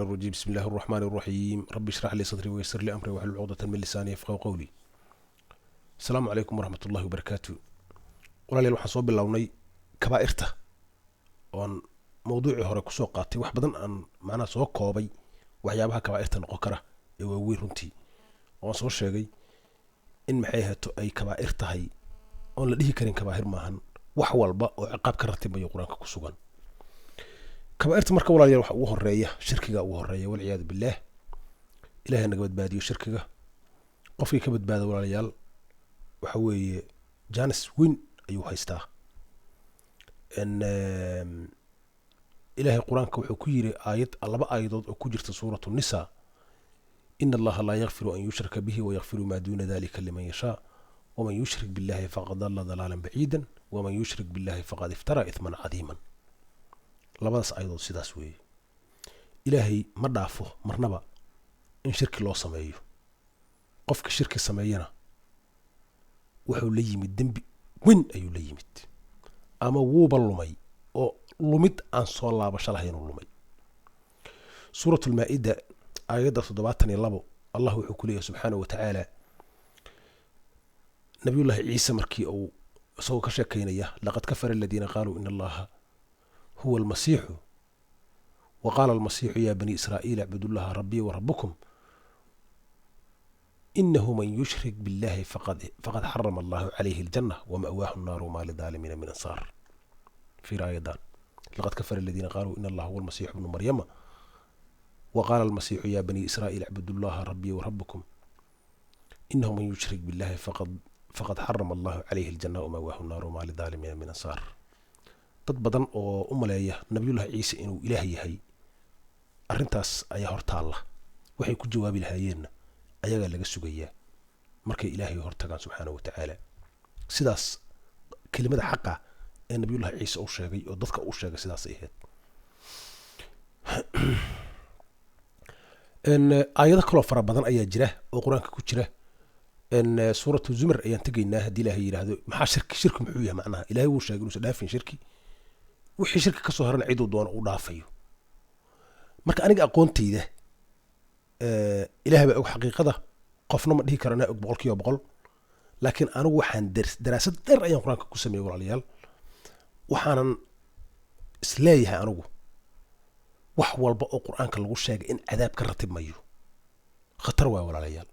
الرجيم. بسم الله الرحمن الرحيم. رب اشرح لي صدري ويسر لي أمري واحلل عقدة من لساني يفقهوا قولي. السلام عليكم ورحمة الله وبركاته. Walaalayaal, waxaan soo bilownay kabaa'irta oon mawduucii hore kusoo qaatay wax badan, aan macnaha soo koobay waxyaabaha kabaa'irta noqon kara ee waaweyn runtii, oon soo sheegay in maxay hato ay kabaa'ir tahay oon la dhihi karin kabaa'ir maahan wax walba oo ciqaab ka ratimayo Qur-aanka ku sugan. Kabaa'irta marka, walaalayaal, waxa ugu horeeya shirkiga ugu horeeya, walciyaadu billaah. Ilahay naga badbaadiyo shirkiga. Qofkii ka badbaada, walaalayaal, waxa weeye jaanis weyn ayuu haystaa. Ilaahay Qur-aanka wuxuu ku yiri aayad, laba aayadood oo ku jirta Suuratu Nisa: "إن الله لا يغفر أن يشرك به ويغفر ما دون ذلك لمن يشاء ومن يشرك بالله فقد ضل ضلالا بعيدا ومن يشرك بالله فقد افترى إثما عظيما." Labadaas aayadood sidaas weeye. Ilaahay ma dhaafo marnaba in shirki loo sameeyo. Qofka shirki sameeyana wuxuu la yimid dembi weyn ayuu la yimid, ama wuuba lumay oo lumid aan soo laabasho lahayn uu lumay. Suurat Lmaa-ida, aayadda 72, Allah wuxuu ku leeyahay subxaanahu wa tacaala, Nabiyullaahi Ciise markii uu isagoo ka sheekeynaya: "لقد كفر الذين قالوا إن الله هو المسيح وقال المسيح يا بني إسرائيل اعبدوا الله ربي وربكم إنه من يشرك بالله فقد حرم الله عليه الجنة ومأواه النار وما للظالمين من أنصار." في رايدان: "لقد كفر الذين قالوا إن الله هو المسيح ابن مريم وقال المسيح يا بني إسرائيل اعبدوا الله ربي وربكم إنه من يشرك بالله فقد حرم الله عليه الجنة ومأواه النار وما للظالمين من أنصار." Dad badan oo u maleeya Nabiyullahi Ciise inuu Ilaah yahay, arrintaas ayaa hortaalla. Waxay ku jawaabi lahaayeenna ayagaa laga sugayaa markay Ilaahay hortagaan subxaanahu wa tacaala. Sidaas kelimada xaqa ee Nabiyullahi Ciise uu sheegay oo dadka uu sheegay sidaasay ahayd. Aayado kaloo fara badan ayaa jira oo Qur-aanka ku jira. Suuratu Zumar ayaan tegaynaa haddii Ilaahay yidhaahdo. Maxaa shirki? Shirki muxuu yahay? Macnaha Ilaahay wuu sheegay inuusan dhaafin shirki, wixii shirki kasoo harana ciduu doono uu dhaafayo. Marka aniga aqoontayda, Ilahay baa og xaqiiqada, qofna ma dhihi karo anaa og 100%, laakiin anigu waxaan daraasad dheer ayaan Qur-aanka ku sameeyey, walaalayaal. Waxaanan isleeyahay anigu wax walba oo Qur-aanka lagu sheegay in cadaab ka ratibmayo khatar waay, walaalayaal.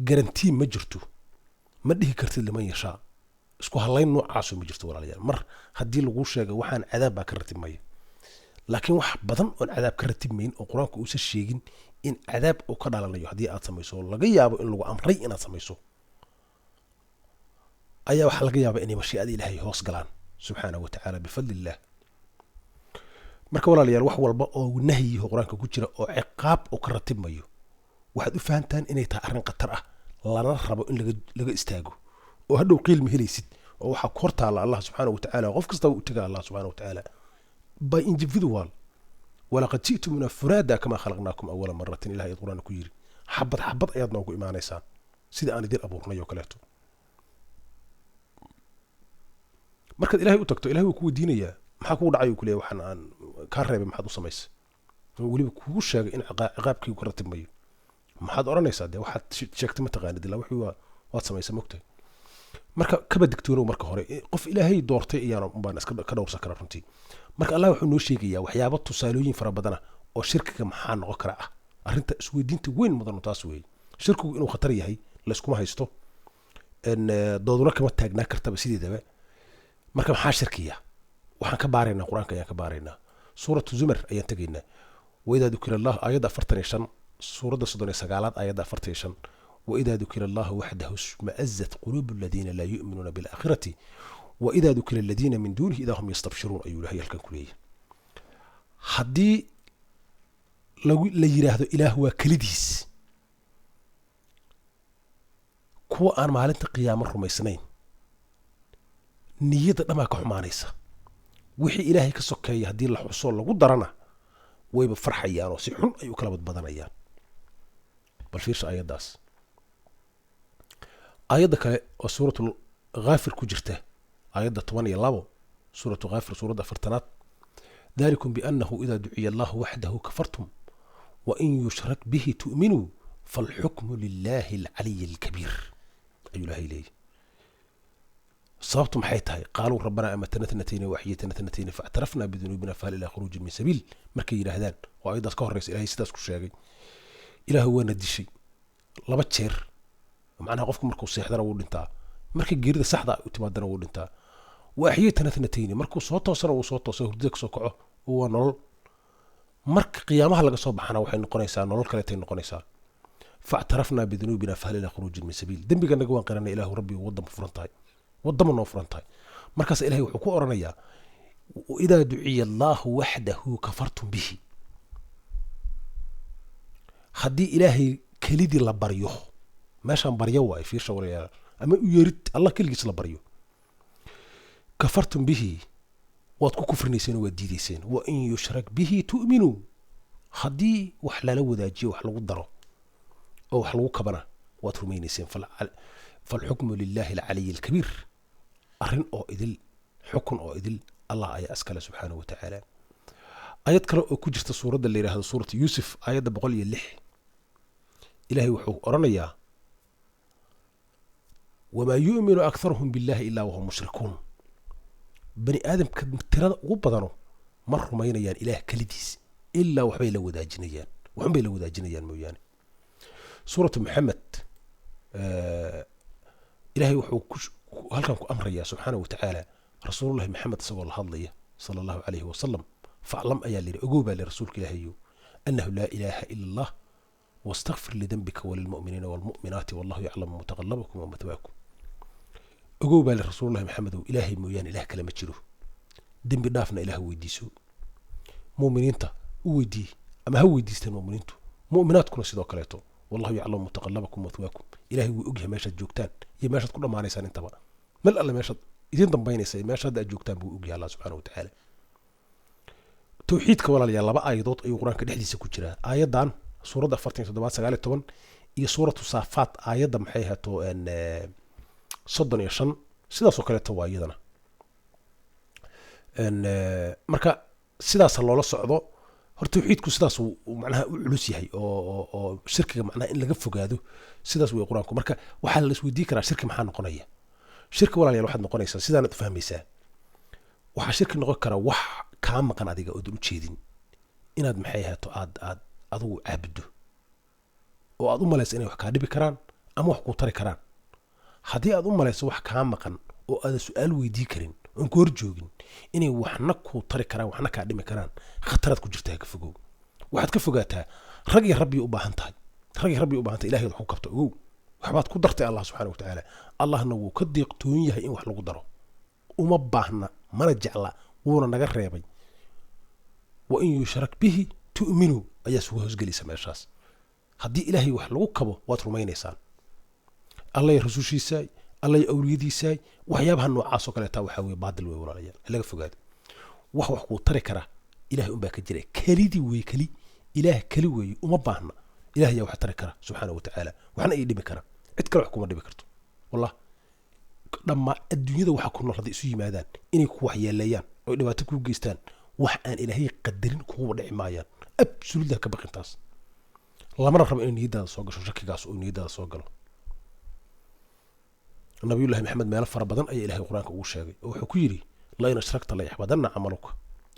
Guarantee ma jirto, ma dhihi kartid لمن يشاء, isku halayn noocaasu ma jirto, walaalayaal. Mar haddii lagu sheegay waxaan cadaab baa ka ratibmaya, laakiin wax badan oon cadaab ka ratibmayn oo Qur-aanku uusan sheegin in cadaab uu ka dhalanayo haddii aad samayso, oo laga yaabo in lagu amray inaad samayso, ayaa waxaa laga yaabaa inay mashiicada Ilaahay hoos galaan subxaanahu wa tacaala bifadli illah. Marka walaalayaal, wax walba oo nahyiho Qur-aanka ku jira oo ciqaab uu ka ratibmayo, waxaad u fahantaan inay tahay arrin khatar ah, lana rabo in laga istaago, oo hadhow qiil ma helaysid oo waxaa ku hor taalla Allah subxaanahu wa tacaala. Qof kastaba u taga Allah subxaanahu wa tacaala by individual. "ولقد جئتمونا فرادى كما خلقناكم أول مرة", Ilahay Qur-aanka ku yiri, xabad xabad ayaad noogu imaanaysaan sida aan idin abuurnay oo kaleeto. Markaad Ilahay u tagto, Ilahay wuu ku weydiinayaa: maxaa kugu dhacay? Uu ku leeyahay, waxaan aan kaa reebay maxaad u samaysay? Oo weliba kugu sheegay in ciqaabkii ku ratibmayo. Maxaad odhanaysaa? Dee waxaad sheegtay ma taqaanid, ilaa wixii waad samaysay mogtahay. Marka kaba digtoonow marka hore. Qof Ilaahay doortay ayaan baan iska ka dhowrsan kara runtii. Marka Allah wuxuu noo sheegayaa waxyaabo tusaalooyin fara badana oo shirkiga maxaa noqon kara ah. Arrinta isweydiinta weyn mudanu taas weeye. Shirkigu inuu khatar yahay layskuma haysto, dooduna kama taagnaa kartaba sideedaba. Marka maxaa shirkiya? Waxaan ka baaraynaa Qur-aanka ayaan ka baaraynaa. Suuratu Zumar ayaan tegaynaa. وإذا ذكر الله, aayadda 45, suuradda 39aad, aayadda 45: "وإذا ذكر الله وحده اشمأزت قلوب الذين لا يؤمنون بالآخرة وإذا ذكر الذين من دونه إذا هم يستبشرون" ayuu Ilahay halkan ku leeyahay. Haddii lagu la yiraahdo Ilaah waa kelidiis, kuwa aan maalinta qiyaamo rumaysnayn niyadda dhamaa ka xumaanaysa. Wixii Ilaahay ka sokeeya haddii la xuso lagu darana, wayba farxayaan oo si xun ay u kala badbadanayaan. Bal fiirsha aayaddaas. Aayadda kale oo Suuratul Ghaafir ku jirta, aayadda 12, Suuratu Ghaafir, suuradda 40aad: Dalikum biannahu idaa duciya Allahu waxdahu kafartum wain yushrak bihi tu'minuu falxukmu lilahi alcaliyi alkabiir, ayuu Ilaahay leeyahy. Sababtu maxay tahay? Qaaluu rabbanaa amatana thnatayni waaxyaytana thnatayni faactarafna bidunuubina fahal ilaa khuruujin min sabiil. Markay yidhaahdaan, oo ayaddaas ka horreysa Ilahay sidaas ku sheegay, Ilaahu waana dishay laba jeer. Macnaha qofku markuu seexdana wuu dhintaa, markay geerida saxda u timaadana wuu dhintaa. Waaxyaytana thnatayni, markuu soo toosana wuu soo toosa, hurdida kasoo kaco waa nolol, marka qiyaamaha laga soo baxana waxay noqonaysaa nolol kaleetay noqonaysaa. Faactarafnaa bidunuubina fahal ilaa khuruujin min sabiil. Dembiga naga waan qiranay, Ilaahu Rabbi, waddanma furan tahay, waddama noo furan tahay. Markaas Ilahay wuxuu ku oranayaa: idaa duciya Allaahu waxdahu kafartum bihi. Haddii Ilaahay kelidii la baryo, meeshaan baryo waaye, fiirsha walaalayaal, ama u yeerid Allah keligiis la baryo, kafartum bihi, waad ku kufrinayseen oo waad diidayseen. Wa in yushrak bihi tu'minuu, haddii wax lala wadaajiyo, wax lagu daro oo wax lagu kabana, waad rumaynayseen. Falxukmu lilahi alcaliyi alkabiir. Arrin oo idil, xukun oo idil, Allah ayaa iskale subxaanahu wa tacaala. Ayad kale oo ku jirta suuradda la yidhahdo Suurata Yuusuf, aayadda 106, Ilahay wuxuu odhanayaa: wamaa yu'minu akharuhum billahi ilaa wahum mushrikuun. Bani aadamka tirada ugu badano ma rumaynayaan Ilaah kelidiis ilaa waxbay la wadaajinayaan, waxunbay la wadaajinayaan mooyaane. Suuratu Maxamed, Ilaahay wuxuu halkan ku amrayaa subxaana wa tacaala Rasuulullahi Maxamed isagoo la hadlaya sala Allahu calayhi wasalam. Faclam ayaa layidhi, ogow baa li Rasuulka Ilaahayo, annahu laa ilaaha ila Allah wastakfir lidanbika walilmu'miniina waalmu'minaati wallahu yaclamu mutaqalabakum wa mathwaakum. Ogow baa li Rasuulullahi Maxamedow, Ilaahay mooyaane ilaah kale ma jiro, dembi dhaafna Ilaah weydiiso, mu'miniinta u weydii ama ha weydiisteen mu'miniintu, mu'minaadkuna sidoo kaleeto. Wallahu yaclamu mutaqalabakum mathwaakum. Ilahay wuu ogyahay meeshaad joogtaan iyo meeshaad ku dhammaanaysaan intaba, mel alle meeshaad idin dambaynaysa iyo meesha hadda aad joogtaan buu ogyahay Allah subxana wa tacaala. Tawxiidka, walaalayaal, laba aayadood ayuu Qur-aanka dhexdiisa ku jiraa. Aayaddan suuradda 47 19 iyo Suuratu Saafaat aayadda maxay ahaato 35, sidaasoo kaleeto waa iyadana. Marka sidaasa loola socdo. Hor tawxiidku sidaas uu macnaha u culus yahay oo shirkiga macnaha in laga fogaado sidaas wey Qur-aanku. Marka waxaa la isweydiin karaa, shirki maxaa noqonaya? Shirki, walaalayaal, waxaad noqonaysaa sidaanaad u fahmaysaa. Waxaa shirki noqon kara wax kaa maqan adiga oodan u jeedin inaad maxay ahaato aad adigu caabuddo oo aad u malayso inay wax kaa dhibi karaan ama wax kuu tari karaan. Haddii aad u malayso wax kaa maqan oo aadan su-aal weydii karin oon ku hor joogin inay waxna kuu tari karaan, waxna kaa dhimi karaan, khataraad ku jirtaa, ka fogow. Waxaad ka fogaataa. Rag iyo rabbi u baahan tahay, rag iyo rabbi u baahan tahay. Ilahay wax ku kabto. Ogow, waxbaad ku dartay Allah subxaana wa tacaala. Allahna wuu ka deeqtoon yahay in wax lagu daro, uma baahna, mana jecla, wuuna naga reebay. Wa in yushrak bihi tu'minuu ayaa sugu hoosgelaysa meeshaas. Haddii Ilaahay wax lagu kabo, waad rumaynaysaan. Allay rusushiisaay, Allay awliyadiisaay, waxyaabaha noocaas oo kaleeta waxaa weye baadil wey, walaalayaal, laga fogaado. Wax kuu tari kara Ilahay unbaa ka jira, kelidii wey, keli Ilaah keli weeye, uma baahna. Ilaah ayaa wax tari kara subxaana wa tacaala, waxna ii dhimi kara, cid kale wax kuma dhibi karto. Wallah, dhammaa adduunyada waxa ku nool hadday isu yimaadaan inay ku waxyeeleeyaan oo dhibaato kuu geystaan, wax aan Ilaahay qadarin kuguba dhici maayaan. Absolutely, ka baqintaas lamana rabo inay niyadaada soo gasho, shakigaas oo niyadaada soo galo. Nabiyullahi Maxamed meelo fara badan ayaa Ilahay Qur-aanka ugu sheegay oo wuxuu ku yidhi: lain ashrakta layaxbadanna camaluka.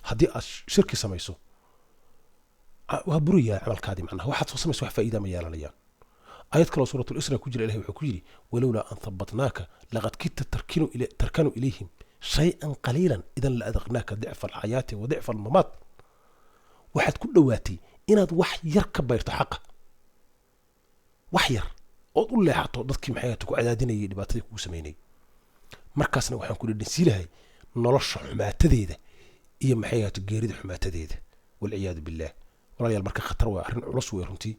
Haddii aad shirki samayso, waa burayaa camalkaadii, macnaha waxaad soo samayso wax faa'iida ma yeelanayaan. Aayad kaloo Suurat Lisra ku jira, Ilahay wuxuu ku yidhi: walowlaa an thabatnaaka laqad kidta tarkanu ilayhim shay-an qaliilan idan la adaqnaaka dicfa alxayaati wa dicfa almamaat. Waxaad ku dhowaatay inaad wax yar ka bayrto xaqa, wax yar ood u leexato dadkii maxay ku cadaadinayay, dhibaatadii kugu samaynayay. Markaasna waxaan ku dhedhansiilahay nolosha xumaatadeeda iyo maxay ahaato geerida xumaatadeeda, walciyaadu billaah. Walaalayaal, marka khatar waa arrin culus wey runtii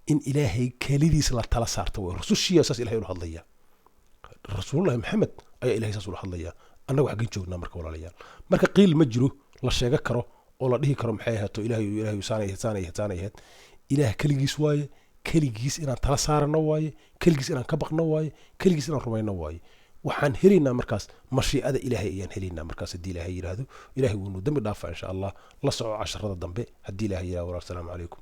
in Ilaahay kelidiis la tala saarta wey. Rusushiya saas Ilahay ula hadlaya, Rasuulullahi Maxamed ayaa Ilahay saas ula hadlaya. Annagu xaggeen joognaa marka, walaalayaal? Marka qiil ma jiro la sheego karo oo la dhihi karo maxay ahaato Ilahay, Ilahay saanay ahayd, saanay ahayd, saanay ahayd. Ilaah keligiis waaye, keligiis inaan tala saarano waaye, keligiis inaan ka baqno waaye, keligiis inaan rumayno waaye. Waxaan helaynaa markaas mashiicada Ilaahay ayaan helaynaa markaas, haddii Ilaahay yidhaahdo. Ilahay wuunu dembi dhaafaa, insha Allah. La soco casharada dambe haddii Ilahay yidhahdo. Walaal, asalaamu calaykum.